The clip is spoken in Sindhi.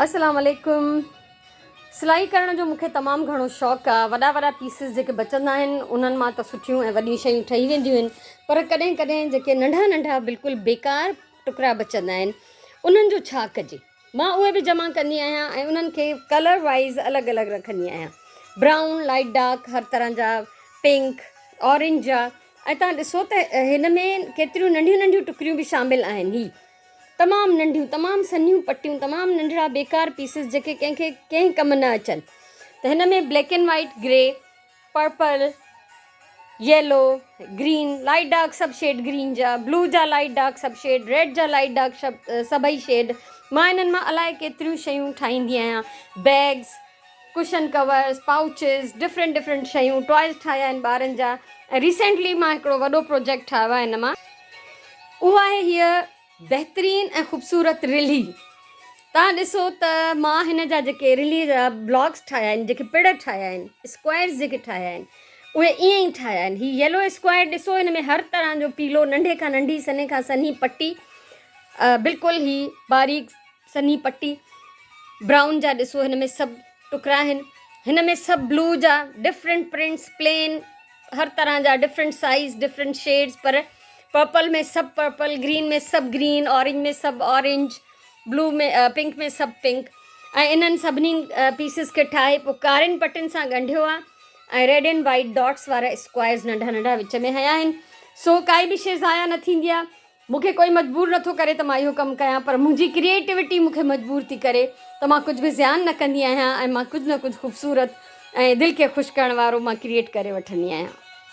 السلام عليڪم سلائي ڪرڻ جو مونکي تمام گهڻو شوق آ وڏا وڏا پيسز جيڪي بچندا آهن انهن مان ته سٺيون ۽ وڏيون شيون ٺهي وينديون آهن پر ڪڏهن ڪڏهن جيڪي ننڍا ننڍا بلڪل بيڪار ٽڪرا بچندا آهن انهن جو ڇا ڪجي مان اهي به جمع ڪندي آهيان ۽ انهن کي ڪلر وائيز الڳ الڳ رکندي آهيان برائون لائيٽ ڊارڪ هر طرح جا پنڪ اورينج جا ۽ تان ڏسو ته هن ۾ ڪيتريون ننڍيون ننڍيون ٽڪريون به شامل آهن هي تمام ننڍيون تمام سنهيون پٽيون تمام ننڍڙا بيڪار پيسز جيڪي ڪنهن کي ڪنهن ڪم نه اچن ته هن ۾ black and white grey purple, yellow, green, light dark سڀ شيڊ گرين جا، بلو جا لائيٽ ڊارڪ سڀ شيڊ، ريڊ جا لائيٽ ڊارڪ سڀئي شيڊ، مان انهن مان الائي ڪيتريون شيون ٺاهيندي آهيان، bags, cushion covers, pouches, different different شيون، ٽوائز ٺاهيا آهن ٻارن جا ۽ ريسينٽلي مان هڪڙو وڏو پروجيڪٽ ٺاهيو آهي ان مان اهو آهي هيء بهترين ۽ خوبصورت رلهي. توهان ڏسو ته مان هن جا جيڪي رلهي جا بلاڪس ٺاهيا آهن، جيڪي پڙ ٺاهيا آهن، اسڪوائرز جيڪي ٺاهيا آهن، اهي ائين ئي ٺاهيا آهن. هي يلو اسڪوائر ڏسو هن ۾ هر طرح جو پيلو ننڍي کان ننڍي سنهي کان سنهي پٽي بلڪل هي باريڪ سنهي پٽي برائون جا ڏسو هن ۾ سڀ ٽڪرا آهن. هن ۾ سڀ بلو جا ڊفرنٽ پرنٽس پلين هر طرح جا ڊفرنٽ سائيز ڊفرنٽ شيڊز پر پرپل ۾ سڀ پرپل، گرين ۾ سڀ گرين، اورينج ۾ سڀ اورينج، بلو ۾ پنڪ ۾ سڀ پنڪ ۽ انهن سڀني پيسز کي ٺاهي پوء ڪارين پٽين سان ڳنڍيو آ ۽ ريڊ اينڊ وائيٽ ڊاٽس وارا اسڪوائرز ننڍا ننڍا وچ ۾ هنيا آهن سو ڪائي به شي ضايع نه ٿيندي آ مون کي ڪوئي مجبور نٿو ڪري ته مان اهو ڪم ڪيان پر منهنجي ڪريئيٽوٽي مون کي مجبور ٿي ڪري ته مان ڪجهه به زيان نه ڪندي آهيان ۽ مان ڪجهه نه ڪجهه خوبصورت ۽ دل کي خوش ڪرڻ وارو مان ڪريئيٽ ڪري وٺندي آهيان.